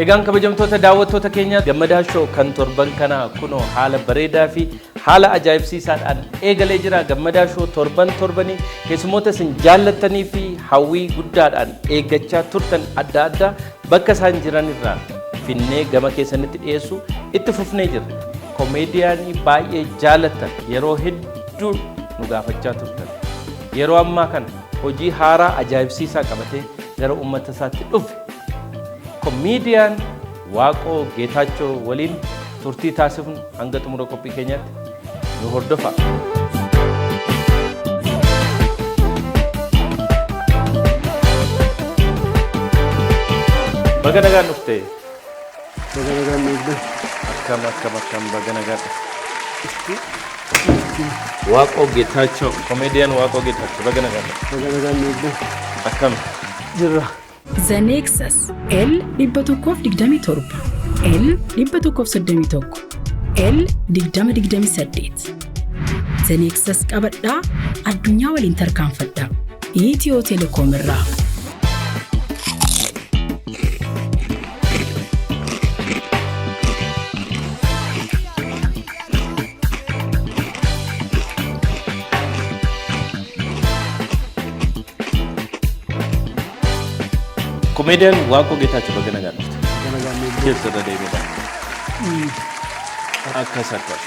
Egaan kabajamtoota daawwattoota keenya, Gammadaa Show kan torban kanaa kunoo haala bareedaa fi haala ajaa'ibsiisaadhaan eegalee jira. Gammadaa Show torban torbanii keessummoota isin jaallattanii fi hawwii guddaadhaan eeggachaa turtan adda addaa bakka isaan jiran irraa finnee gama keessanitti dhiyeessuu itti fufnee jirra. Komeediyaanii baay'ee jaallattan, yeroo hedduu nu gaafachaa turtan, yeroo ammaa kana hojii haaraa ajaa'ibsiisaa qabatee gara uummata isaatti dhufe, komeediyaan Waaqoo Geetaachoo waliin turtii taasifnu hanga xumura qophii keenyaatti nu hordofa. Baga nagaan dhufte. Baga nagaan eegde. Akkam akkam akkam, baga nagaan dhufte. Waaqoo Geetaachoo, komeediyaan Waaqoo Geetaachoo, baga nagaan dhufte. Baga nagaan eegde. Akkam? Jirra. The Nexus L 127, L 131, L 2028. The Nexus qabadhaa, addunyaa waliin tarkaanfadhaa. Itiyoo Telekoom irraa. Komeediyaan Waaqoo Geetaachoo, baga nagaan dhufte. Baga nagaan eegde. Keessa irra deemedha. Akkas akkas.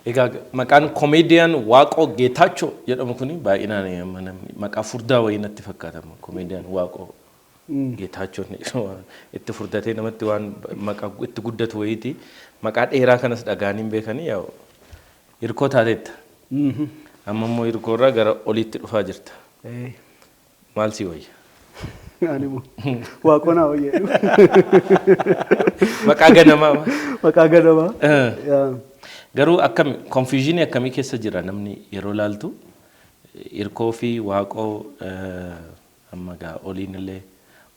Egaa maqaan komeediyaan Waaqoo Geetaachoo jedhamu kuni baay'inaan amma namni maqaa furdaa wayii natti fakkaata. Komeediyaan Waaqoo Geetaachoon itti furdatee namatti waan maqaa itti guddatu wayiiti. Maqaa dheeraa kanas dhaga'anii hin beekanii, yaa hirkoo taateetta. Amma immoo hirkoo irraa gara oliitti dhufaa jirta. Maal si wayya? Ani immoo Waaqoo naa wayya. Maqaa ganamaa. Maqaa ganamaa. Garuu akkami, confusion akkamii keessa jira namni yeroo laaltu, hirkoo fi Waaqoo? Amma gaa oliin illee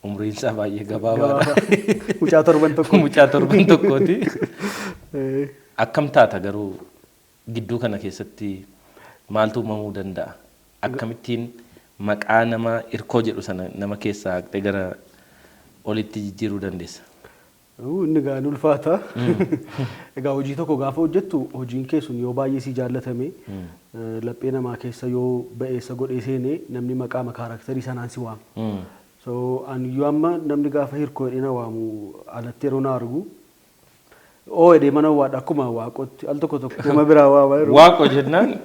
umriin isaa baay'ee gabaabaadha. Mucaa torban tokko. Mucaa torban tokkooti. Akkam taata garuu, gidduu kana keessatti maaltu uumamuu danda'a? Akkamittiin maqaa nama hirkoo jedhu sana nama keessaa haqxee gara olitti jijjiiruu dandeessa? Inni gaa ni ulfaata. Egaa hojii tokko gaafa hojjettu, hojiin kee sun yoo baay'ee si jaallatame, laphee namaa keessa yoo ba'eessa godhee seene, namni maqaa character sanaan si waama. So ani iyyuu amma namni gaafa hirkoo jedhee na waamu, alatti yeroo na argu, oo jedhee mana waadha, akkuma Waaqootti al tokko tokko nama biraa waama yeroo. Waaqoo jennaan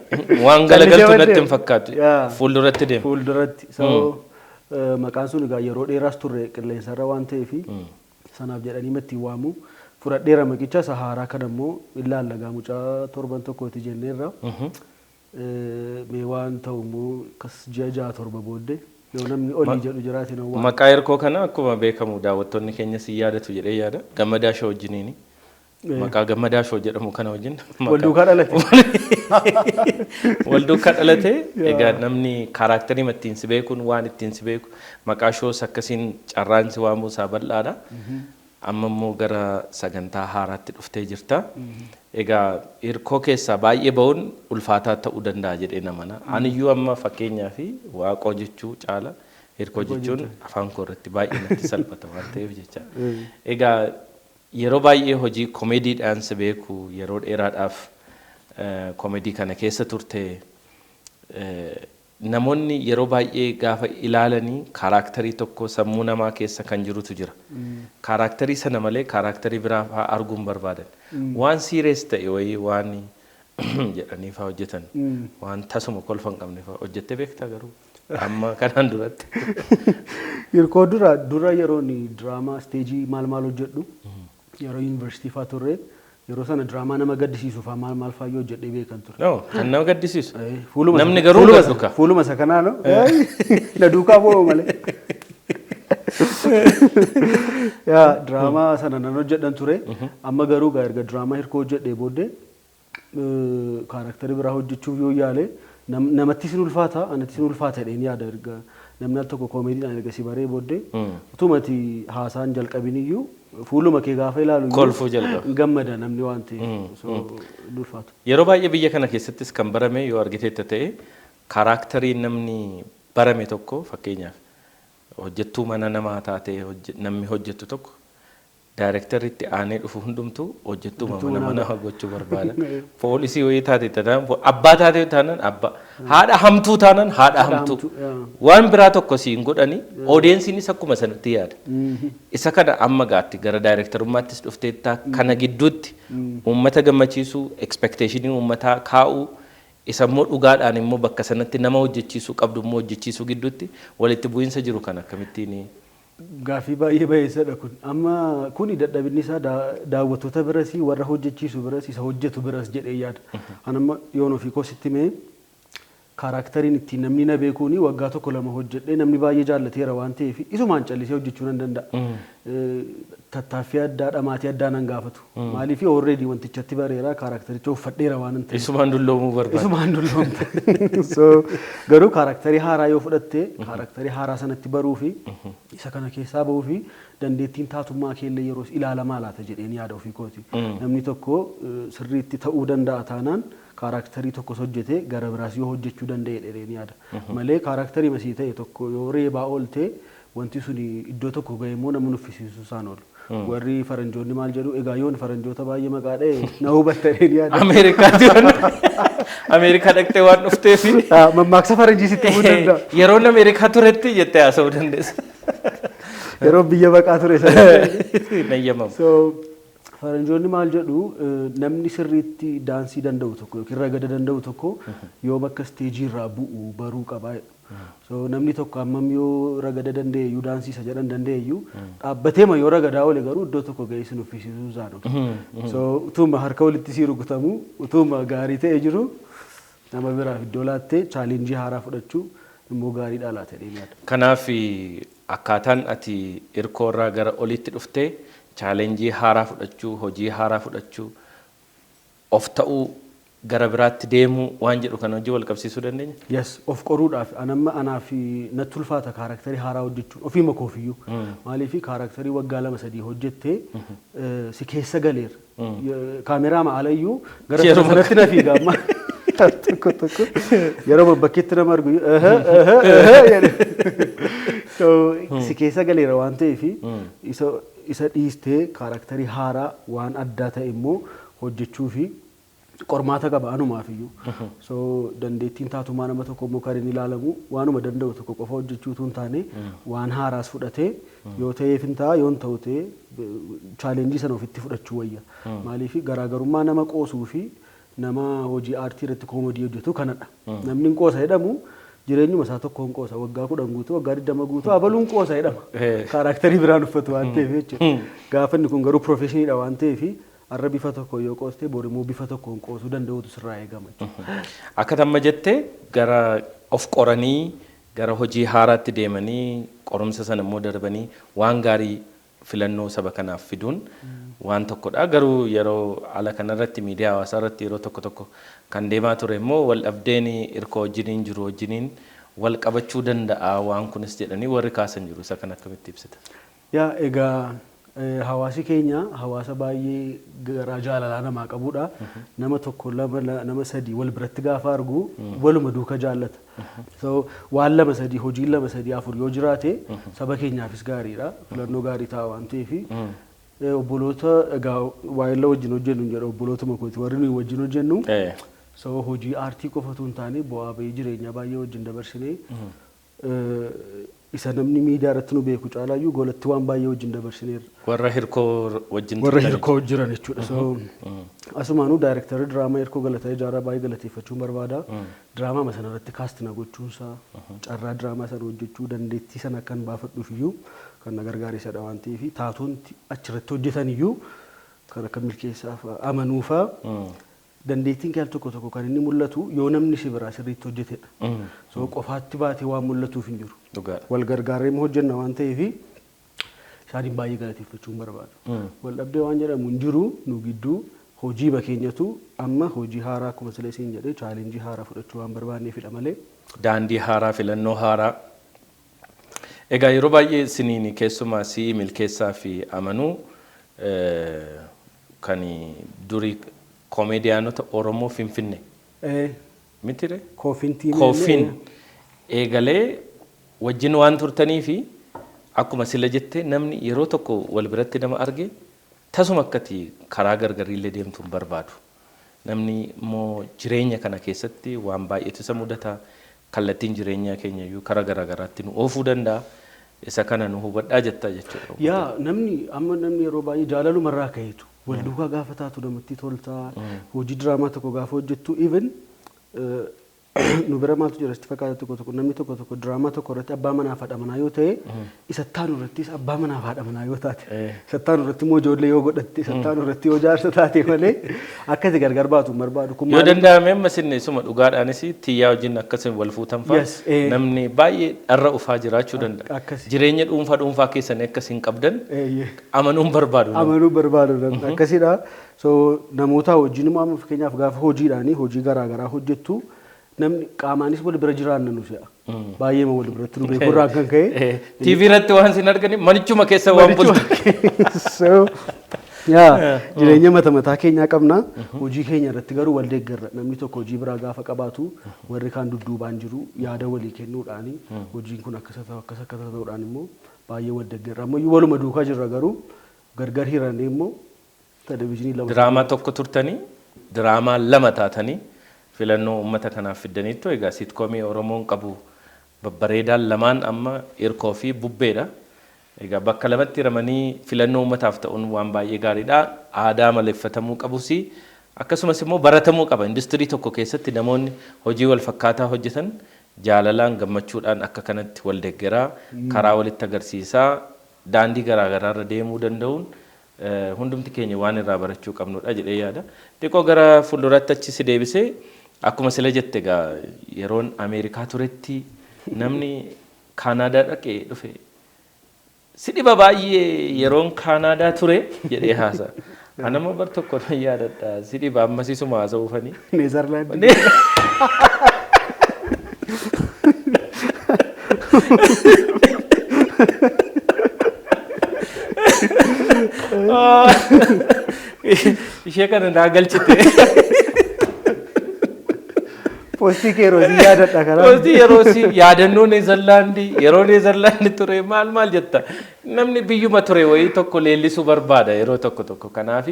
waan galagaltu natti hin fakkaatu. Fuulduratti deema. Fuulduratti. So maqaan sun egaa yeroo dheeraas turre qilleensarra waan ta'eef, sanaaf jedhanii ittiin waamu. Fudhadheera maqicha isa haaraa kana immoo illaallagaa, mucaa torban tokkooti jenneerra. Mee waan ta'u immoo akkas ji'a 6 7 booddee yoo namni olii jedhu jiraate nan waama. Maqaa hirkoo kana akkuma beekamu daawwattoonni keenya si yaadatu jedhee yaada. Gammadaa Show wajjiniini. Maqaa Gammadaa Show jedhamu kana wajjin. Wal duukaa dhalate. Wal duukaa dhalate. Egaa namni character ittiin si beekuun, waan ittiin si beeku, maqaa shows akkasiin carraan si waamuu isaa bal'aadha. Amma immoo gara sagantaa haaraatti dhuftee jirta. Egaa hirkoo keessaa baay'ee ba'uun ulfaataa ta'uu danda'a jedhee namana. Aniyyuu amma fakkeenyaa fi Waaqoo jechuu caala hirkoo jechuun afaan koo irratti baay'ee natti salphata waan ta'eef jecha. Egaa yeroo baay'ee hojii komeediidhaan si beeku, yeroo dheeraadhaaf komeedii kana keessa turte. Namoonni yeroo baay'ee gaafa ilaalanii character tokko sammuu namaa keessa kan jirutu jira. Character sana malee character biraa fa'aa arguu hin barbaadan. Waan serious ta'e wayii waan jedhanii fa'aa hojjetan. Waan tasuma kolfa hin qabne fa'aa hojjettee beektaa garuu amma kanaan duratti? Hirkoo dura dura yeroo inni diraamaa stage maal maal hojjedhu, yeroo yuunivarsiitii fa'aa turre, yeroo sana diraamaa nama gaddisiisu fa'aa maal maal fa'aa hojjedhee beekan ture. No, kan nama gaddisiisu. Fuuluma Namni garuu gaddu ka. Fuuluma isa kanaa no? Na duukaa bo'oo malee. Yaa, diraamaa sana nan hojjedhan ture. Amma garuu gaa erga diraamaa hirkoo hojjedhee booddee character biraa hojjechuuf yoo yaale namatti sin ulfaata, anatti sin ulfaata jedheen yaada. Erga namni al tokko koomeediidhaan erga si baree booddee, utumati haasaan jalqabin iyyuu fuuluma kee gaafa ilaalu iyyuu Kolfuu jalqaba. gammada namni waan ta'eef, so hin ulfaatu. Yeroo baay'ee biyya kana keessattis kan barame yoo argiteetta ta'e, character namni barame tokko, fakkeenyaaf Hojjettuu mana namaa taatee namni hojjettu tokko daayirektarri itti aanee dhufu hundumtuu hojjettuu mana manaa gochuu barbaada. Poolisii wayii taate taanaan, abbaa taate taanaan abbaa, haadha hamtuu taanaan haadha hamtuu. Waan biraa tokko siin godhani, oodiyensiinis akkuma sanatti yaada. Isa kana amma gaatti gara daayirektarummaattis dhufteetta, kana gidduutti uummata gammachiisuu, expectation uummataa kaa'uu, isa immoo dhugaadhaan immoo bakka sanatti nama hojjechiisuu qabdu immoo hojjechiisuu gidduutti walitti bu'iinsa jiru kan akkamittiin? Gaaffii baay'ee baay'eessadha kun. Amma kuni dadhabinni isaa daawwattoota biras, warra hojjechiisu biras, isa hojjetu biras jedhee yaada. An amma yoon ofii koo sitti himee, characteriin ittiin namni na beekuuni waggaa tokko lama hojjedhee namni baay'ee jaallateera waan ta'eef, isumaan callisee hojjechuu nan danda'a. Tattaaffii addaa, dhamaatii addaa nan gaafatu. Maaliif? Already wantichatti bareera, charactericha uffadheera waan hin ta'eef. Isumaan dulloomuu barbaada. Isumaan dulloomta. So garuu characterii haaraa yoo fudhatte, characterii haaraa sanatti baruu fi isa kana keessaa bahuu fi dandeettiin taatummaa keellee yeroo ilaalamaa laata jedheen yaada ofii kooti. Namni tokko sirriitti ta'uu danda'a taanaan, characterii tokkos hojjete gara biraas yoo hojjechuu danda'e jedheen yaada. Malee characterii masii ta'e tokko yoo reebaa oolte, wanti suni iddoo tokko ga'e immoo nama nuffisiisuu isaan oolu. Warri faranjoonni maal jedhu egaa, yoon faranjoota baay'ee maqaa dha'e na hubattaniin yaada. Ameerikaatti waan Ameerikaa dhaqxee waan dhufteef. Mammaaksa faranjii sitti himuu danda'a. Yeroon Ameerikaa turetti jettee haasa'uu dandeessa. Yeroo biyya baqaa ture sana. Nayyamamu. So faranjoonni maal jedhu? Namni sirriitti daansii danda'u tokko yookiin ragada danda'u tokko yoo bakka stageii irraa bu'u baruu qaba jedhu. So namni tokko hammam yoo ragada danda'e iyyuu, daansii isa jedhan danda'e iyyuu, dhaabbateema yoo ragadaa oole garuu iddoo tokko ga'ee sin uffisiisuu isaan oolu. So utuma harka walitti sii rukutamu, utuma gaarii ta'ee jiru, nama biraaf iddoo laattee challengeii haaraa fudhachuu immoo gaariidha laata jedhee yaada. Kanaaf akkaataan ati hirkoo irraa gara olitti dhuftee challengeii haaraa fudhachuu, hojii haaraa fudhachuu, of ta'uu, gara biraatti deemuu waan jedhu kana hojii wal qabsiisuu dandeenya? Yes, of qoruudhaaf anamma anaaf natti ulfaata characterii haaraa hojjechuun ofiima koofiyyuu. Maaliif? Characterii waggaa lama sadii hojjettee si keessa galeera. Kaameraa maalayyuu gara sanatti na fiiga amma. Tokko tokko yeroo bakkeetti nama argu jedhe. Si keessa galeera waan ta'eef, isa dhiistee characterii haaraa waan addaa ta'e immoo hojjechuu fi qormaata qaba anumaaf iyyuu. So dandeettiin taatummaa nama tokko immoo kan inni ilaalamu waanuma danda'u tokko qofa hojjechuu utuu hin taane, waan haaraas fudhatee yoo ta'eef hin ta'a, yoo hin ta'u ta'e challengeii sana ofitti fudhachuu wayya. Maaliif? Garaagarummaa nama qoosuu fi nama hojii aartii irratti koomadii hojjetu kanadha. Namni hin qoosa jedhamu jireenyuma isaa tokko hin qoosa, waggaa 10 guutuu, waggaa 20 guutuu abaluun qoosa jedhama. Characterii biraan uffatu waan ta'eef jechuudha. Gaafa inni kun garuu professioniidha waan ta'eef, har'a bifa tokko yoo qooste, bor immoo bifa tokkoon qoosuu danda'utu sirraa eegama jechuudha. Akka tamma jettee, gara of qoranii gara hojii haaraatti deemanii, qorumsa sana immoo darbanii waan gaarii filannoo saba kanaaf fiduun waan tokkodha. Garuu yeroo ala kanarratti miidiyaa hawaasaa irratti yeroo tokko tokko kan deemaa ture immoo wal dhabdeen hirkoo wajjiniin jiru wajjiniin wal qabachuu danda'a waan kunis jedhanii warri kaasan jiru. Isa kan akkamitti ibsita? Yaa, egaa hawaasi keenya hawaasa baay'ee garaa jaalalaa namaa qabudha. Nama tokko, lama, nama sadii wal biratti gaafa argu waluma duuka jaallata. So waan lama sadii, hojiin lama sadii afur yoo jiraate saba keenyaafis gaariidha. Filannoo gaarii ta'a waan ta'eef, obboloota egaa waa'ee wajjin hojjennu hin jedhu, obbolootuma kooti warri nuyi wajjin hojjennu. So hojii aartii qofatu hin taane, bu'aa bahii jireenyaa baay'ee wajjin dabarsinee, isa namni miidiyaa irratti nu beeku caalaayyuu golatti waan baay'ee wajjin dabarsineerra. Warra hirkoo wajjin Warra hirkoo jiran jechuudha. So asumaanuu daayirektarri diraamaa Hirkoo Galataa Ijaaraa baay'ee galateeffachuun barbaada. Diraamaa sana irratti cast na gochuunsaa, carraa diraamaa sana hojjechuu, dandeettii sana akkan baafadhuuf iyyuu kan na gargaarisadha waan ta'eef, taatonni achirratti hojjetan iyyuu kan akka Milkeessaaf Amanuufaa, dandeettiin kee al tokko tokko kan inni mul'atu yoo namni si biraa sirriitti hojjetedha. So qofaatti baatee waan mul'atuuf hin jiru. Wal gargaarree hojjenna waan ta'eef, isaaniin baay'ee galateeffachuun barbaada. Wal dhabdee waan jedhamu hin jiru nu gidduu. Hojii bakeenyatu amma hojii haaraa, akkuma sila isiin jedhee, challengeii haaraa fudhachuu waan barbaanneefidha malee. Daandii haaraa, filannoo haaraa. Egaa yeroo baay'ee isiniin keessumaa si'ii, Milkeessaa fi Amanuu kan durii koomeediyaanota Oromoo Finfinnee mitire? Koofin teamii. Koofin eegalee wajjin waan turtanii fi Akkuma sila jettee, namni yeroo tokko wal biratti nama arge tasuma akkati karaa gargarillee deemtu hin barbaadu. Namni immoo jireenya kana keessatti waan baay'eetu isa mudata. Kallattiin jireenya keenya iyyuu karaa garaagaraatti nu oofuu danda'a. Isa kana nu hubadhaa jetta jechuudha. Yaa, namni amma namni yeroo baay'ee jaalalumarraa ka'eetu wal duukaa gaafa taatu namatti toltaa. Hojii diraamaa tokko gaafa hojjettu, even nu bira maaltu jira sitti fakkaata? Tokko tokko namni tokko tokko diraamaa tokko irratti abbaa manaa fi haadha manaa yoo ta'e, isa taanu irrattis abbaa manaa fi haadha manaa yoo taate, isa taanu irratti immoo ijoollee yoo godhatte, isa taanu irratti yoo jaarsa taate malee akka itti gargar baatu hin barbaadu. Kun Yoo danda'ame amma isin suma dhugaadhaanis tiyyaa wajjin akkasin wal fuutan fa'a Yes, eh. namni baay'ee dharra ufaa jiraachuu danda'a. Akkasi. Jireenya dhuunfaa dhuunfaa keessanii akkas hin qabdan Eeyyee. amanuun barbaadu. Amanuu barbaadu namni akkasidha. So namoota wajjin immoo amma fakkeenyaaf gaafa hojiidhaanii hojii garaa garaa hojjettu, namni qaamaanis wal bira jiraanna nu se'a. Baay'eema wal biratti nu beeku irraan kan ka'e. TV irratti waan isin argani manichuma keessa waan bultu. So yaa, jireenya mata mataa keenyaa qabna. Hojii keenya irratti garuu wal deeggarra. Namni tokko hojii biraa gaafa qabaatu warri kaan dudduubaan jiru yaada walii kennuudhaani hojiin kun akkas ta'u, akkas akka ta'uudhaan immoo baay'ee wal deeggarra. Ammayyuu waluma duukaa jirra, garuu gargar hirannee immoo televezyiinii lama. Diraamaa tokko turtanii diraamaa lama taatanii filannoo uummata kanaaf fiddaniittu. Egaa sitcomii Oromoon qabu babbareedaan lamaan amma Hirkoo fi Bubbeedha. Egaa bakka lamatti hiramanii filannoo uummataaf ta'uun waan baay'ee gaariidha. Aadaa maleeffatamuu qabus akkasumas immoo baratamuu qaba. Industirii tokko keessatti namoonni hojii wal fakkaataa hojjetan jaalalaan, gammachuudhaan akka kanatti wal deeggaraa, karaa walitti agarsiisaa, daandii garaagaraa irra deemuu danda'uun hundumti keenya waan irraa barachuu qabnudha jedhee yaada. Xiqqoo gara fuulduraatti achi si deebisee, akkuma sila jette egaa yeroon Ameerikaa turetti namni Kaanaadaa dhaqee dhufe si dhiba baay'ee, yeroon Kaanaadaa ture jedhee haasa. Anama bar tokko nan yaadadha, si dhiba ammasisuma haasa'uufanii. Neezarlaandii. Ishee kana naa galchite. Poostii kee yeroo si yaadadha karaa. Poostii yeroo si yaadannoo Neezerlaandii, yeroo Neezerlaandii ture maal maal jetta. Namni biyyuma ture wayii tokko leellisuu barbaada yeroo tokko tokko. Kanaaf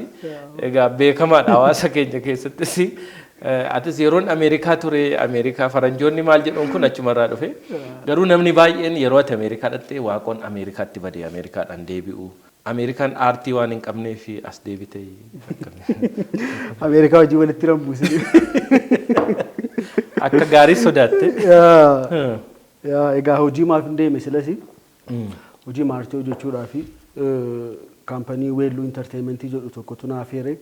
egaa beekamaadha hawaasa keenya keessattis. Atis yeroon Ameerikaa ture, Ameerikaa faranjoonni maal jedhuun kun achumarraa dhufe. Garuu namni baay'een yeroo ati Ameerikaa dhattee Waaqoon Ameerikaatti badee Ameerikaadhaan deebi'u. Ameerikaan aartii waan hin qabneef as deebite. Ameerikaa hojii walitti rambuusine. Akka gaarii sodaatte. Yaa, egaa hojii maaf hin deeme silasi hojii maartii hojjechuudhaa fi kaampanii Weelluu Entertainmentii jedhu tokkotu naaf heere.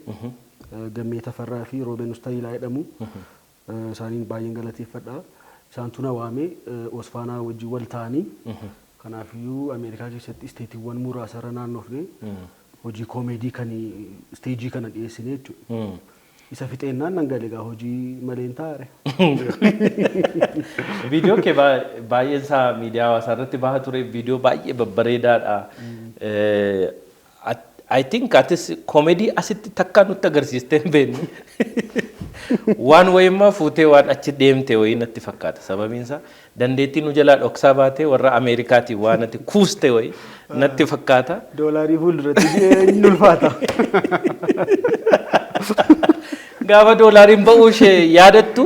Gammee Tafarraa fi Roobeen Ustayilaa jedhamu. Isaaniin baay'een galateeffadha. Isaantu na waame, Osfaanaa wajjin wal ta'anii. Kanaafiyyuu Ameerikaa keessatti isteetiiwwan muraasa irra naannofne hojii koomeedii kan isteejii kana dhiyeessine jechuudha. Isa fixeennaan nan gale, egaa hojii malee hin taa'are. Viidiyoo kee baay'een isaa miidiyaa hawaasaa irratti bahaa ture. Viidiyoo baay'ee babbareedaadha. I think atis koomedii asitti takkaa nutti agarsiistee hin beekne. Waan wayimmaa fuutee waan achi deemte wayii natti fakkaata. Sababiin isaa dandeettii nu jalaa dhoksaa baatee warra Ameerikaatiin waan ati kuuste wayii natti fakkaata. Doolaarii fuulduratti inni ulfaata. Gaafa doolaariin ba'uu ishee yaadattu.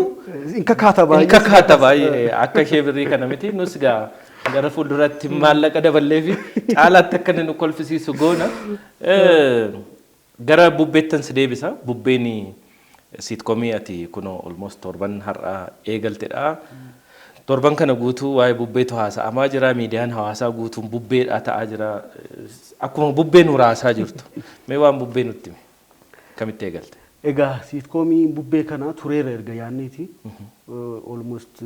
In kakaata baay'ee. In kakaata baay'ee, akka ishee birrii kana miti. Nus gaa gara fuulduratti maallaqa daballee fi caalaatti akka inni nu kolfisiisu goona. Gara Bubbeettan si deebisa. Bubbeen sitcomii ati kunoo almost torban har'a eegaltedha. Torban kana guutuu waa'ee Bubbeetu haasa'amaa jira. Miidiyaan hawaasaa guutuun Bubbeedha ta'aa jira. Akkuma bubbee nu raasaa jirtu. Mee waan Bubbee nutti himi. Kamitti eegalte? Egaa sitcomii Bubbee kana tureera erga yaadneeti. Almost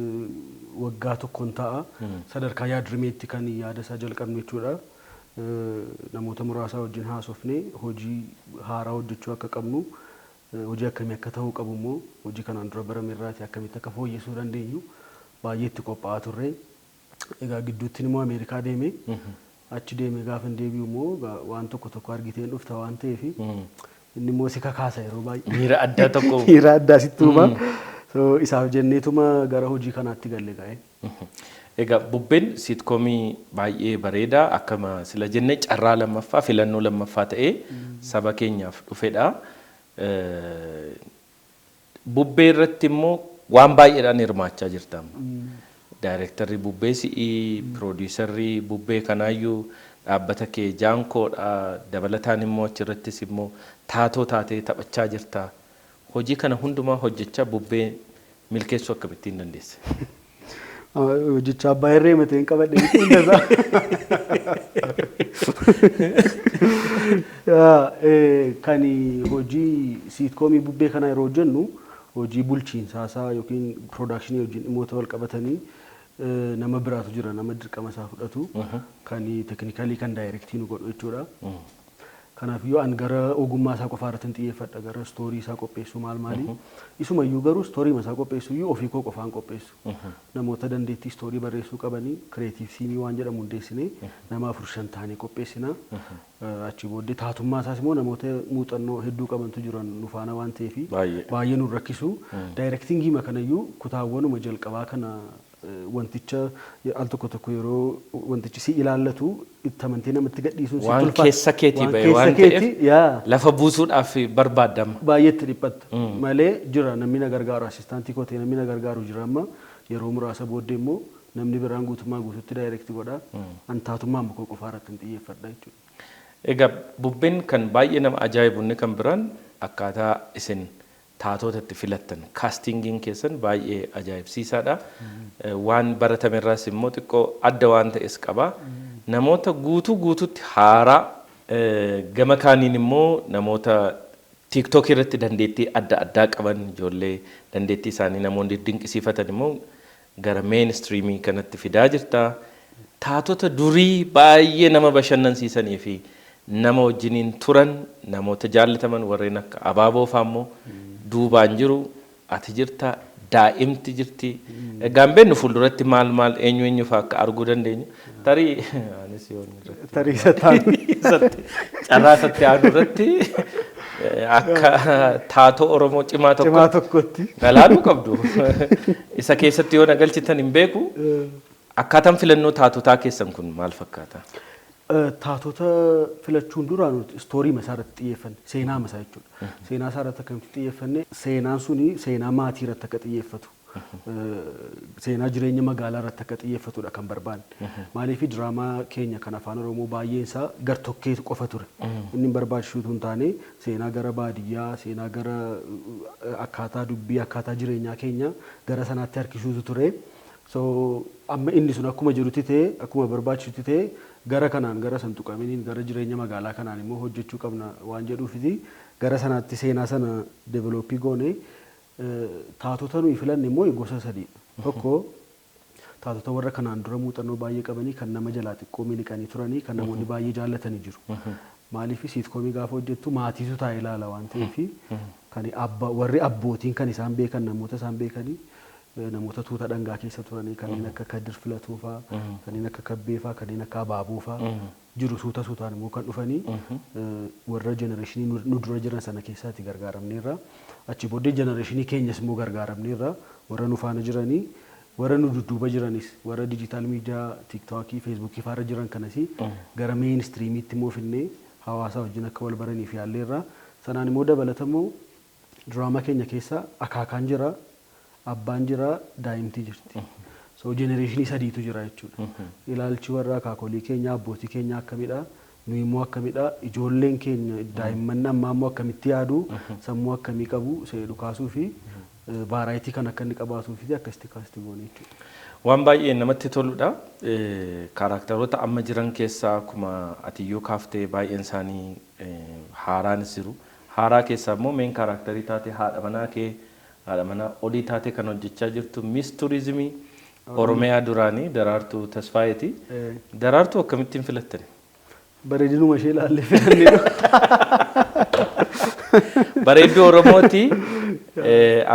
waggaa tokkoon ta'a. Sadarkaa yaadrimeetti kan yaada isaa jalqabne jechuudha. Namoota muraasaa wajjin haasofne, hojii haaraa hojjechuu akka qabnu, hojii akkamii akka ta'uu qabu immoo hojii kanaan dura barame irraati akkamitti akka fooyyessuu dandeenyu baay'ee itti qophaa'aa turre. Egaa gidduutti immoo Ameerikaa deeme. Achi deeme gaafa hin deebi'u immoo waan tokko tokko argiteen dhufta waan ta'eef inni immoo si kakaasa yeroo baay'ee. Miira addaa tokko. Miira addaa sitti uuma. So isaaf jenneetuma gara hojii kanaatti galle ga'e. Egaa Bubbeen sitcomii baay'ee bareedaa, akkuma sila jenne, carraa lammaffaa, filannoo lammaffaa ta'ee saba keenyaaf dhufedha. Bubbee irratti immoo waan baay'eedhaan hirmaachaa jirta. Daayirektarri Bubbee si'ii, piroodiisarri Bubbee kanaayyuu dhaabbata kee Jaankoodha. Dabalataan immoo achirrattis immoo taatoo taatee taphachaa jirta. Hojii kana hundumaa hojjechaa Bubbee milkeessuu akkamittiin dandeesse? Hojicha abbaa irree mateen qabadhe hunda isaa. Kan hojii sitcomii Bubbee kana yeroo hojjennu, hojii bulchiinsaasaa yookiin productionii wajjin dhimmoota wal qabatanii nama biraatu jira, nama dirqama isaa fudhatu, kan technicalii, kan directii nu godhu jechuudha. Kanaaf iyyuu an gara ogummaa isaa qofaa irratti hin xiyyeeffadha, gara story isaa qopheessuu maal maali. Isumayyuu garuu story isaa qopheessuu iyyuu ofii koo qofaan qopheessu. Namoota dandeettii story barreessuu qabanii creative teamii waan jedhamu hundeessinee nama afur shan taanee qopheessina. Achi booddee taatummaa isaas immoo namoota muuxannoo hedduu qabantu jiran nu faana waan ta'eef baay'ee nu rakkisu. Directingii kanayyuu kutaawwanuma jalqabaa kana wanticha al tokko tokko yeroo wantichi si ilaallatu itti amantee namatti gadhiisuun sitti Waan keessa keetii bahe waan ta'eef lafa buusuudhaaf barbaaddama. Baay'ee itti dhiphatta malee jira namni na gargaaru, assistantii koo ta'e namni na gargaaru jira. Amma yeroo muraasa booddee immoo namni biraan guutummaa guututti direct godha. An taatummaa koo qofaa irratti hin xiyyeeffadha jechuudha. Egaa Bubbeen kan baay'ee nama ajaa'ibu inni kan biraan akkaataa isin taatota itti filattan, castingiin keessan baay'ee ajaa'ibsiisaadha. Waan baratame irraas immoo xiqqoo adda waan ta'es qaba. Namoota guutuu guutuutti haaraa, gama kaaniin immoo namoota TikTokii irratti dandeettii adda addaa qaban, ijoollee dandeettii isaanii namoonni dinqisiifatan immoo gara mainstreamii kanatti fidaa jirta. Taatota durii baay'ee nama bashannansiisanii fi nama wajjiniin turan, namoota jaallataman warreen akka Abaaboo fa'aa immoo duubaan jiru, ati jirta, daa'imti jirti. Egaa hin beeknu fuulduratti maal maal, eenyu eenyu fa'aa akka arguu dandeenyu. Tarii anis yoon irratti Tarii isa taanu. Carraa isatti aanu irratti akka taatoo Oromoo cimaa tokko Cimaa tokkotti. Galaaluu qabdu. Isa keessatti yoo na galchitan hin beeku. Akkaataan filannoo taatotaa keessan kun maal fakkaata? Taatota filachuun dura nuti story isaa irratti xiyyeeffanne, seenaa isaa jechuudha. Seenaa isaa irratti akkamitti xiyyeeffanne? Seenaan suni seenaa maatii irratti akka xiyyeeffatu, seenaa jireenya magaalaa irratti akka xiyyeeffatudha kan barbaanne. Maaliif, diraamaa keenya kan Afaan Oromoo baay'een isaa gartokkee qofa ture. Inni hin barbaachisuutu hin taane, seenaa gara baadiyyaa, seenaa gara akkaataa dubbii, akkaataa jireenyaa keenya gara sanaatti harkisuutu ture. So amma inni sun akkuma jirutti ta'e, akkuma barbaachisutti ta'e, gara kanaan gara santuqaminiin gara jireenya magaalaa kanaan immoo hojjechuu qabna waan jedhuufiti gara sanaatti seenaa sana developii goone. Taatota nuyi filanne immoo gosa sadiidha. Tokko, taatota warra kanaan dura muuxannoo baay'ee qabanii, kan nama jalaa xiqqoo miliqanii turanii, kan namoonni baay'ee jaallatanii jiru. Maaliif, sitcomii gaafa hojjettu maatiitu taa'ee ilaala waan ta'eef, kan warri abbootiin kan isaan beekan, namoota isaan beekanii, namoota tuuta dhangaa keessa turanii, kanneen akka Kadir Filatuu fa'aa, kanneen akka Kabbee fa'aa, kanneen akka Abaaboo fa'aa jiru. Suuta suutaan immoo kan dhufanii warra generationii nu dura jiran sana keessaatti gargaaramneerra. Achi booddee generationii keenyas immoo gargaaramneerra, warra nu faana jiranii, warra nu dudduuba jiranis, warra digital media TikTokii, Facebookii faarra jiran kanas gara mainstreamiitti immoo finnee hawaasa wajjin akka wal baraniif yaalleerra. Sanaan immoo dabalatamoo diraamaa keenya keessa akaakaan jira, abbaan jira, daa'imti jirti. So generationii sadiitu jira jechuudha. Ilaalchi warra akaakolii keenya, abbootii keenya akkamidha? Nuyi immoo akkamidha? Ijoolleen keenya daa'imman ammaa immoo akkamitti yaadu? Sammuu akkamii qabu? Seedhu kaasuu fi variety kan akka inni qabaatuu fi akkasitti cast goone jechuudha. Waan baay'ee namatti toludha. Characteroota amma jiran keessaa akkuma atiyyuu kaaftee baay'een isaanii haaraanis jiru. Haaraa keessaa immoo main characterii taate, haadha manaa kee, haadha manaa olii taate kan hojjechaa jirtu, Miss Turizimii Oromiyaa duraanii Daraartuu Tasfaayeeti. Daraartuu akkamittiin filattani? Bareedinuma ishee ilaallee filannee. Bareedduu Oromooti.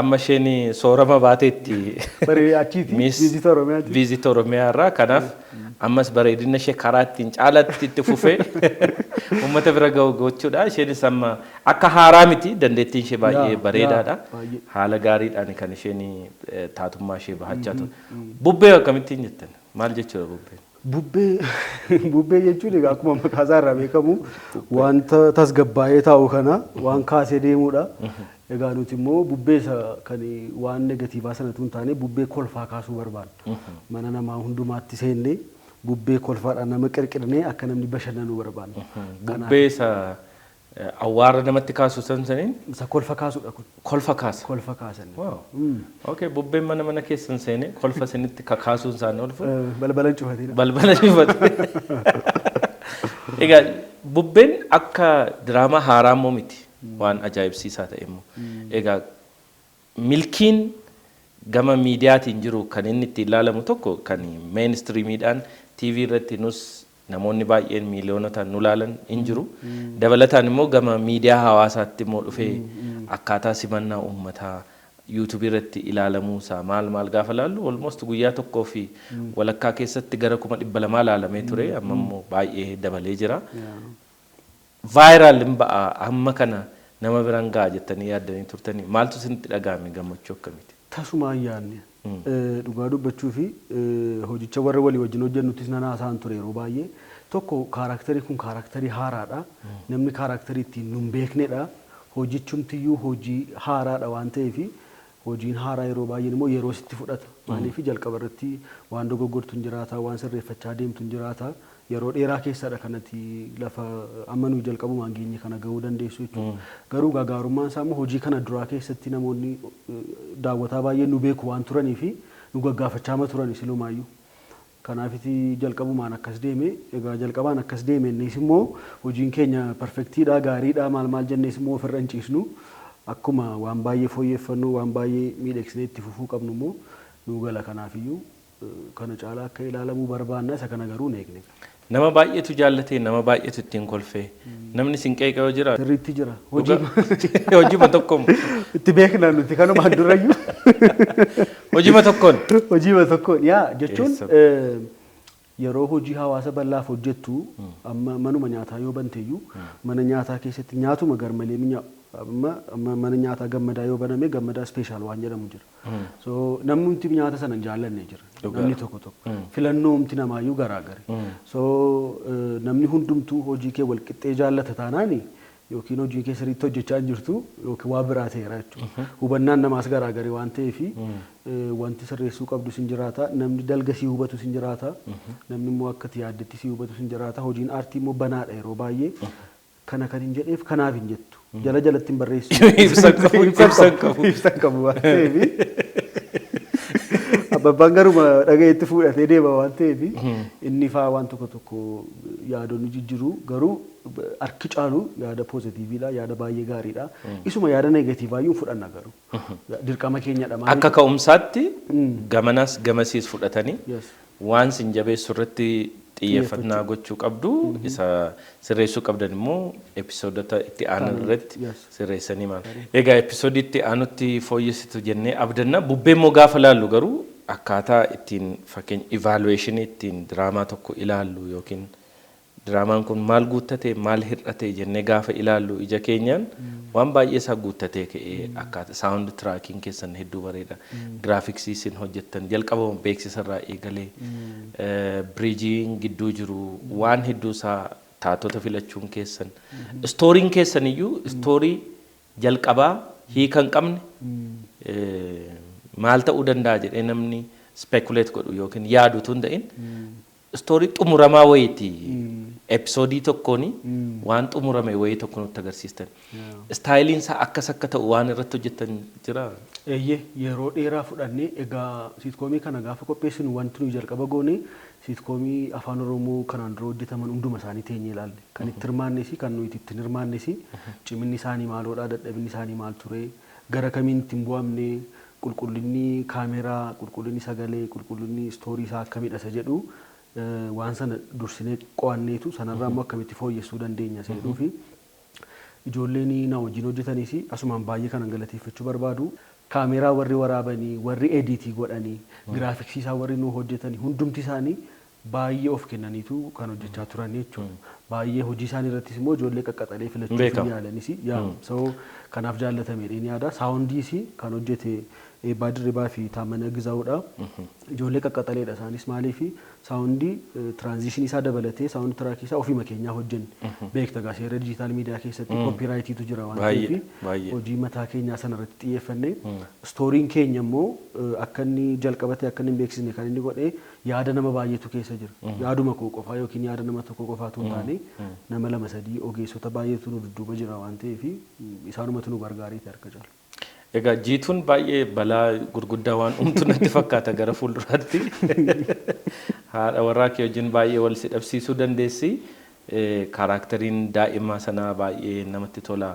Amma isheen soorama baateetti. Achiiti. Visit Oromiyaati. Visit Oromiyaa irraa, kanaaf Ammas bareedina ishee karaa ittiin caalatti itti fufee uummata bira ga'u gochuudha. Isheenis amma akka haaraa miti, dandeettiin ishee baay'ee bareedaadha. Haala gaariidhaan kan isheen taatummaa ishee bahachaa turte. Bubbee akkamittiin jettan? Maal jechuudha bubbeen? Bubbee jechuun egaa akkuma maqaa isaa irraa beekamu wanta tasgabbaa'ee taa'u kana waan kaasee deemudha. Egaa nuti immoo bubbee isa kan waan negatiivaa sanatu hin taane, bubbee kolfaa kaasuu barbaanna. Mana namaa hundumaatti seennee bubbee kolfaadhaan nama qirqirnee akka namni bashannanuu barbaanna. Bubbee isa awwaara namatti kaasu saniin? Isa kolfa kaasudha kun. Kolfa kaasa. Kolfa kaasan. Wow. Okay, bubbeen mana keessan seenee kolfa isinitti kakaasuun isaanii oolfu. Balbala hin cufatina. Balbala cufate. Egaa bubbeen akka diraamaa haaraa immoo miti. Waan ajaa'ibsiisaa ta'e immoo. Egaa milkiin gama miidiyaatiin jiru kan inni ittiin ilaalamu tokko kan mainstreamiidhaan TV irratti nus namoonni baay'een miiliyoonotaan nu ilaalan hin jiru. Dabalataan immoo gama miidiyaa hawaasaatti immoo dhufee akkaataa simannaa uummataa, yuutuubii irratti ilaalamuu isaa maal maal gaafa ilaallu, almost guyyaa tokkoo fi walakkaa keessatti gara 200,000 ilaalamee ture, amma immoo baay'ee dabalee jira. Viral hin ba'a, amma kana nama biraan ga'a jettanii yaaddanii turtanii? Maaltu isinitti dhaga'ame? Gammachuu akkamiiti? Tasuma hin yaadne. Dhugaa dubbachuu fi hojicha warra walii wajjin hojjennuttis nan haasa'an ture yeroo baay'ee. Tokko, characterii kun characterii haaraadha. Namni characterii ittiin nun beeknedha. Hojichumtiyyuu hojii haaraadha waan ta'eef, hojiin haaraa yeroo baay'een immoo yeroo sitti fudhata. Maaliif, jalqaba irratti waan dogoggortu hin jiraata, waan sirreeffachaa deemtu hin jiraata. Yeroo dheeraa keessadha kanatti lafa amma nuyi jalqabumaan geenye kana gahuu dandeessu jechuudha. Garuu gaarummaan isaa immoo hojii kana duraa keessatti namoonni daawwataa baay'een nu beeku waan turanii fi nu gaggaafachaa turani silumaayyuu. Kanaafiti jalqabumaan akkas deeme. Egaa jalqabaan akkas deeme, innis immoo hojiin keenya perfectiidha, gaariidha, maal maal jennees immoo ofirra hin ciisnu. Akkuma waan baay'ee fooyyeffannu, waan baay'ee miidhagsinee itti fufuu qabnu immoo nu gala. Kanaafiyyuu kana caalaa akka ilaalamuu barbaanna, isa kana garuu hin eegne. Nama baay'eetu jaallatee, nama baay'eetu ittiin kolfee, namni sin qeeqa yoo jira? Sirriitti jira. Hojii Hojiima tokkoon. Itti beekna nuti kanumaan durayyuu. Hojiima tokkoon. Hojiima tokkoon yaa jechuun, yeroo hojii hawaasa bal'aaf hojjettu, amma manuma nyaataa yoo banteeyyuu, mana nyaataa keessatti nyaatuma garmalee mi'aawu, amma mana nyaataa Gammadaa yoo baname, Gammadaa special waan jedhamu jira. So namni nyaata sana hin jaallanne jira. Namni tokko tokko. Filannoomti namaayyuu garaagari. So namni hundumtuu hojii kee wal qixxee jaallata taanaani, yookiin hojii kee sirriitti hojjechaa hin jirtu yookiin waa biraa ta'eera jechuudha. Hubannaan namaas garaagari waan ta'eef, wanti sirreessuu qabdu sin jiraata. Namni dalga si hubatu sin jiraata. Namni immoo akka ati yaaddetti si hubatu sin jiraata. Hojiin aartii immoo banaadha yeroo baay'ee. Kana kan hin jedheef kanaaf hin jettu. Jala jalatti hin barreessu. Ibsa qabu, ibsa qabu. Ibsa qabu waan ta'eef. Abbaan garuma dhagayeetti fuudhatee deema waan ta'eef, inni faa waan tokko tokko yaadonni jijjiiru, garuu harki caalu yaada positiveiidha, yaada baay'ee gaariidha. Isuma yaada negativaayyuu fudhanna, garuu dirqama keenyadha. Akka ka'umsaatti gamanas gamasiis fudhatanii waan sin jabeessu irratti xiyyeeffannaa gochuu qabdu, isa sirreessuu qabdan immoo episoodota itti aanan irratti sirreessanii maal. Egaa episoodii itti aanutti fooyyessitu jennee abdanna. Bubbee immoo gaafa laallu garuu akkaataa ittiin fakkeenya evaluationii ittiin diraamaa tokko ilaallu, yookiin diraamaan kun maal guuttate, maal hir'ate jennee gaafa ilaallu, ija keenyaan waan baay'ee isaa guuttatee ka'ee, akkaataa sound trackiin keessan hedduu bareeda. Graphicsii isin hojjettan jalqabama beeksisarraa eegalee, bridgeiin gidduu jiru, waan hedduu isaa, taatota filachuun keessan, storyiin keessan iyyuu story jalqabaa hiika hin qabne, maal ta'uu danda'a jedhee namni speculate godhu yookiin yaadu tun ta'in, story xumuramaa wayiiti. Episoodii tokkoon waan xumurame wayii tokko nutti agarsiistan. Styleiin isaa akkas akka ta'u waan irratti hojjettan jira? Eeyyee, yeroo dheeraa fudhannee. Egaa sitcomii kana gaafa qopheessinu, wanti nuyi jalqaba goone sitcomii Afaan Oromoo kanaan dura hojjetaman hunduma isaanii teenyee ilaalle. Kan itti hirmaannes, kan nuyi itti hin hirmaannes, ciminni isaanii maaloodha, dadhabinni isaanii maal ture, gara kamiin ittiin bu'amne, qulqullinni kaameraa, qulqullinni sagalee, qulqullinni story isaa akkamidha isa jedhu, waan sana dursinee qo'anneetu sanarraa immoo akkamitti fooyyessuu dandeenya isa jedhuu fi ijoolleen na wajjin hojjetanis asumaan baay'ee kanan galateeffachuu barbaadu. Kaameraa warri waraabanii, warri editii godhanii, graphicsii isaa warri nu hojjetanii, hundumti isaanii Baay'ee of kennaniitu kan hojjechaa turan jechuudha. Baay'ee hojii isaanii irrattis immoo ijoollee qaqqaxalee filachuuf Beekama. Yaalanis yaa so kanaaf jaallatame ni yaada. Soundiis kan hojjete Eebbaa Dirribaa fi Taamana Gizaa'uudha. Ijoollee qaqqaxaleedha isaanis, maaliif soundii transitionii isaa dabalatee sound trackii isaa ofiima keenyaa hojjenne. Beekta gaa, seera digital media keessatti copyrightiitu jira waan ta'eef hojii mataa keenyaa sana irratti xiyyeeffannee, storyn keenya immoo akka inni jalqabate akka inni hin beeksisne kan inni godhe yaada nama baay'eetu keessa jira. Yaaduma koo qofaa yookiin yaada nama tokko qofaatu hin taane, nama lama sadii ogeessota baay'eetu nu dudduuba jira waan ta'eef isaanumatu nu gargaareeti harka caala. Egaa Jiituun baay'ee balaa gurguddaa waan uumtu natti fakkaata gara fuulduraatti. Haadha warraa kee wajjin baay'ee wal si dhabsiisuu dandeessi. Characteriin daa'imaa sanaa baay'ee namatti tola.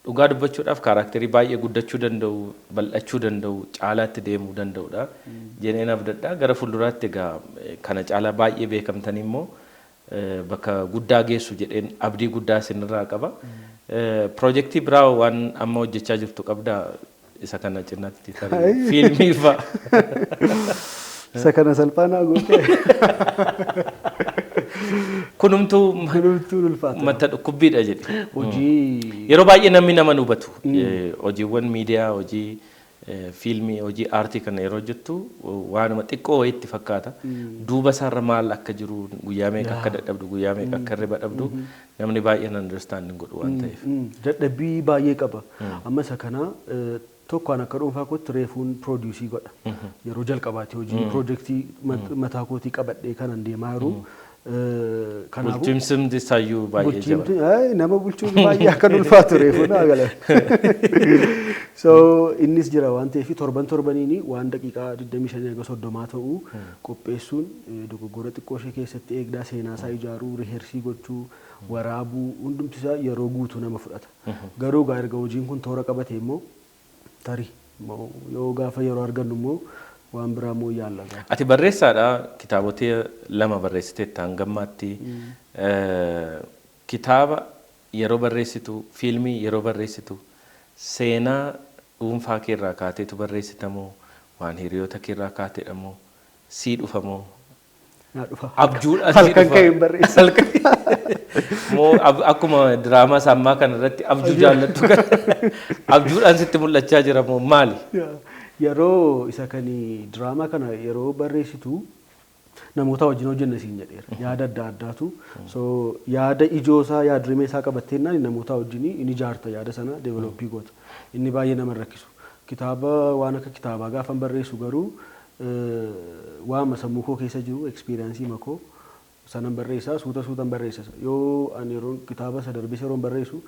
Dhugaa dubbachuudhaaf characterii baay'ee guddachuu danda'u, bal'achuu danda'u, caalaatti deemuu danda'udha. Jedheen abdadha. Gara fuulduraatti egaa kana caalaa baay'ee beekamtanii immoo bakka guddaa geessu jedheen abdii guddaa isinirraa qaba. Piroojeektii biraa waan amma hojjechaa jirtu qabdaa isa kana cinaatti, tarii fiilmii fa'a? Isa kana salphaanaa gootee. Kunumtuu Kunumtuu ulfaata. mata dhukkubbiidha jedhe. Hojii Yeroo baay'ee namni nama nu hubatu. Hojiiwwan miidiyaa, hojii fiilmii, hojii aartii kana yeroo hojjettu waanuma xiqqoo wayiitti fakkaata. Duuba isaarra maal akka jiru, guyyaa meeqa akka dadhabdu, guyyaa meeqa akka hirriba dhabdu namni baay'een understand hin godhu waan ta'eef. Dadhabbii baay'ee qaba. Amma isa kana tokko an akka dhuunfaa kootti reefuun produce godha. Yeroo jalqabaati hojii piroojeektii mataa kootii qabadhee kanan deemaa jiru. Kanaafuu Bulchiinsi isaayyuu baay'ee jaba. Bulchiinsi nama bulchuun baay'ee akka ulfaatu reefu naa gala. So innis jira waan ta'eef torban torbaniin waan daqiiqaa 25 hanga 30 ta'u qopheessuun, dogoggora xiqqoo ishee keessatti eegdaa, seenaa isaa ijaaruu, rehearse gochuu, waraabuu, hundumti isaa yeroo guutuu nama fudhata. Garuu gaa erga hojiin kun toora qabate immoo tarii yoo gaafa yeroo argannu immoo waan biraa immoo yaalla gaa. Ati barreessaadha. Kitaabota lama barreessiteetta hangammaatti. Kitaaba yeroo barreessitu, fiilmii yeroo barreessitu, seenaa dhuunfaa keerraa kaateetu barreessitamoo, waan hiriyoota keerraa kaateedha moo, sii dhufamoo? Naa dhufa. Abjuudhaan sii Halkan dhufa? ka'ee hin barreessa. Moo akkuma diraamaa sammaa kana irratti abjuu jaallattu kana abjuudhaan sitti mul'achaa jira moo maali? Yeroo isa kan diraamaa kana yeroo barreessitu namoota wajjin hojjenna siin jedheera. Yaada adda addaatu. So yaada ijoo isaa, yaada rimee isaa qabatteennaan namoota wajjin inni ijaarta, yaada sana develop goota. Inni baay'ee nama hin rakkisu. Kitaaba, waan akka kitaabaa gaafan barreessu garuu waama sammuu koo keessa jiru, experience makoo sanan barreessaa, suuta suutan barreessa. Yoo ani yeroo kitaaba isa darbis yeroon barreessu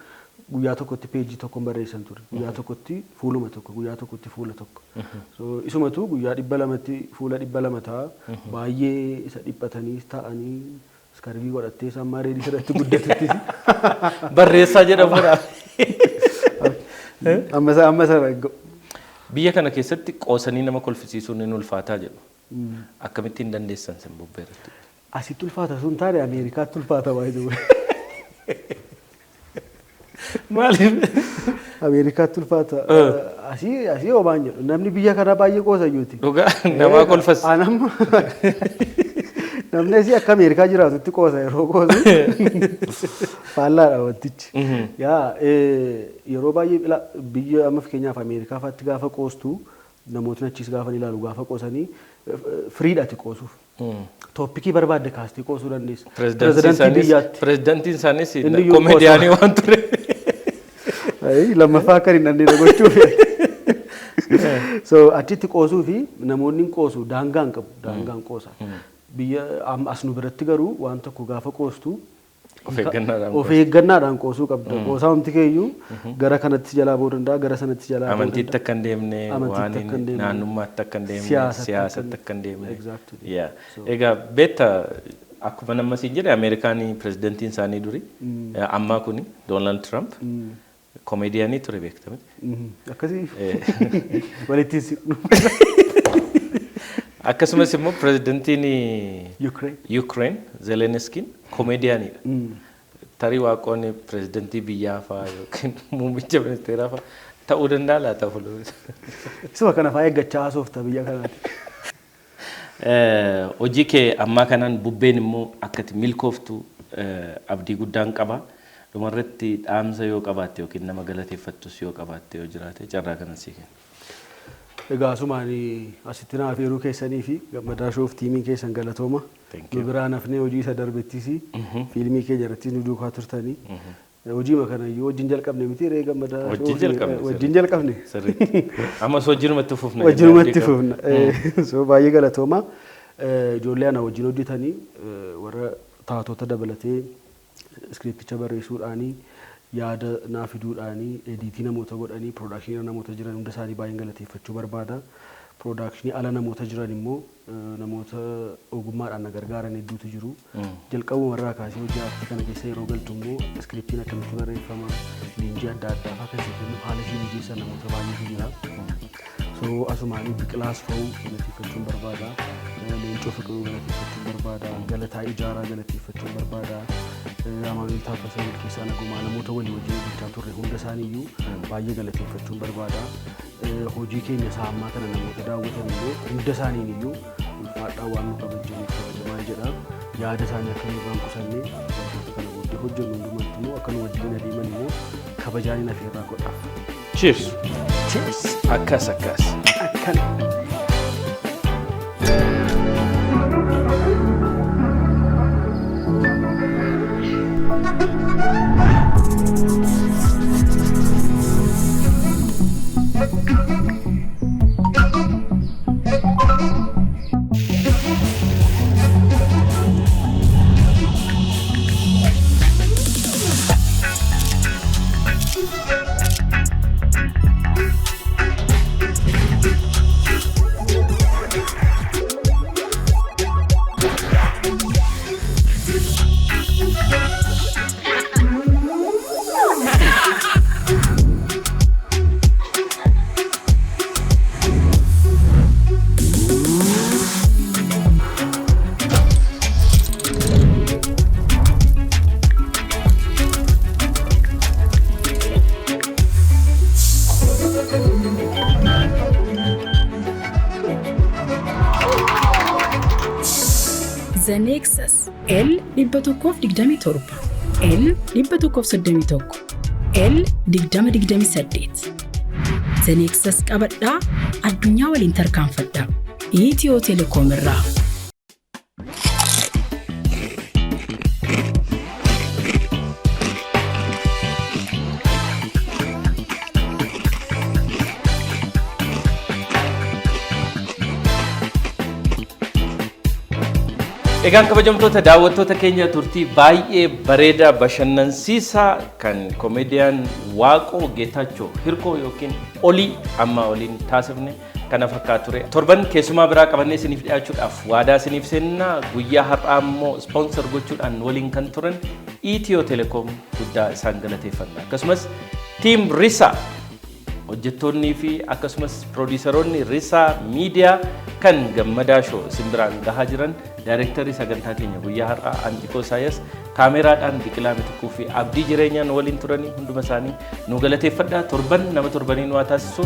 guyyaa tokkotti peejii tokkon barreessan ture. Guyyaa tokkotti fuuluma tokko, guyyaa tokkotti fuula tokko. So isumatu guyyaa 200tti fuula 200 ta'a. Baay'ee isa dhiphatanii taa'anii iskarbii godhattee sammaa reedii sirratti guddatutti. Barreessaa jedhamudha. Amma isa Biyya kana keessatti qoosanii nama kolfisiisuun ni ulfaataa jedhu. Akkamittiin dandeessan sin bubbee irratti? Asitti ulfaata sun taane Ameerikaatti ulfaata baay'ee. Maaliif? Ameerikaatti ulfaata. Asii homaan jedhu, namni biyya kanaa baay'ee qoosayyuuti. Dhugaa namaa kolfas. Anamma namni asii akka Ameerikaa jiraatutti qoosa, yeroo qoosu faallaadha wantichi. Yaa yeroo baay'ee biyya amma fakkeenyaaf Ameerikaa fa'aatti gaafa qoostu, namootni achiis gaafa ilaalu, gaafa qoosanii freedhaati qoosuuf. Topicii barbaadde kaastee qoosuu dandeessa. Pirezidaantiin biyyaatti. Pirezidaantiin isaanis Inni iyyuu komeediyaanii waan ture. Lammaffaa akka hin dhandheene gochuuf. So achitti qoosuu fi namoonni hin qoosu, daangaa hin qabu, daangaa hin qoosa. Biyya as nu biratti garuu waan tokko gaafa qoostu Of eeggannaadhaan of eeggannaadhaan qoosuu qabda. Qoosaa humti keeyyuu gara kanatti jalaa ba'uu danda'a, gara sanatti jalaa ba'uu Amantiitti akka hin deemne, Amantiitti waan akka hin deemne, naannummaatti akka hin deemne, siyaasatti siyaasatti akka hin deemne. Exactly. Yeah. Egaa beekta, akkuma nama siin jedhe, Ameerikaan pirezidantiin isaanii duri ammaa kuni Doonaald Tiraamp komeediyaanii ture, beekta miti? Akkasii walitti hin siqnu. Akkasumas immoo pirezidantiin Ukraine. Ukraine Zelenskiin komeediyaaniidha. Tarii waaqoonni pirezidantii biyyaa fa'aa yookiin muummicha ministeeraa fa'aa ta'uu danda'a laata fuuldura? Isuma kana fa'aa eeggachaa haasofta biyya kanaati. Hojii kee ammaa kanaan bubbeen immoo akkati milkooftu abdii guddaan qaba. Dhumarratti dhaamsa yoo qabaatte yookiin nama galateeffattus yoo qabaatte yoo jiraate carraa kanan sii kenna. Egaa asumaan asitti naaf yeroo keessanii fi Gammadaa Showf tiimiin keessan galatooma. Thank you. Nu biraa nafnee hojii isa darbettis fiilmii keenya irrattis nu duukaa turtanii. Hojii kanayyuu wajjin jalqabne miti ree Gammadaa Wajjin Showf? Jalqabne, Wajjin jalqabne. Sirriitti. Ammas wajjinumatti fufna. Wajjinumatti fufna. So baay'ee galatooma. Ijoollee ana wajjin hojjetanii, warra taatota dabalatee, iskiripticha barreessuudhaanii, yaada naa fiduudhaanii, ediitii namoota godhanii, piroodakshinii namoota jiran hunda isaanii baay'een galateeffachuu barbaada. Piroodakshinii ala namoota jiran immoo namoota ogummaadhaan na gargaaran hedduutu jiru. Jalqabuma irraa kaasee hojii aartii kana keessa yeroo galtu immoo iskiriptiin akkamitti barreeffama, leenjii adda addaa fa'aa kan siif kennu, haala ishee mijeessan namoota baay'eetu jira. So asumaan Biqilaas Fa'uu galateeffachuun barbaada. Leencoo Fiqiruu galateeffachuun barbaada. Galataa Ijaaraa galateeffachuun barbaada. Amaanuel Taaffasaa, Milkeessaa Nagumaa, namoota walii wajjin hojjechaa turre hunda isaaniiyyuu baay'ee galateeffachuun barbaada. Hojii keenya isaa ammaa kana namoota daawwatan immoo hunda isaaniin iyyuu ulfaadhaa, waan nu kabajaniif kabajamaan jedha. Yaada isaanii akka nu irraan qusanne, wantoota kana booddee hojjennu hundumatti immoo akka nu wajjin adeeman immoo kabajaan hin afeerraa godhaaf. Cheers. Cheers! Akkas akkas. Akkana. The Nexus L 127, L 131, L 2028. The Nexus qabadhaa, addunyaa waliin tarkaanfadhaa. Itiyoo Telekoom irraa. Egaan kabajamtoota daawwattoota keenya, turtii baay'ee bareedaa bashannansiisaa kan komeediyaan Waaqoo Geetaachoo Hirkoo yookiin Olii amma waliin taasifne kana fakkaatu ture. Torban keessumaa biraa qabannee isiniif dhiyaachuudhaaf waadaa isiniif seenna. Guyyaa har'aa immoo sponsor gochuudhaan waliin kan turan Itiyoo Telekoom guddaa isaan galateeffanna. Akkasumas Team Risa, hojjettoonnii fi akkasumas piroodiisaroonni Risaa Miidiyaa kan Gammadaa Show isin biraan gahaa jiran, daayirektarii sagantaa keenya guyyaa har'aa Antiqoo Isaayas, kaameraadhaan Biqilaa Mitikuu fi Abdii Jireenyaan waliin turanii hunduma isaanii nu galateeffadha. Torban nama torbanii nu haa taasisu.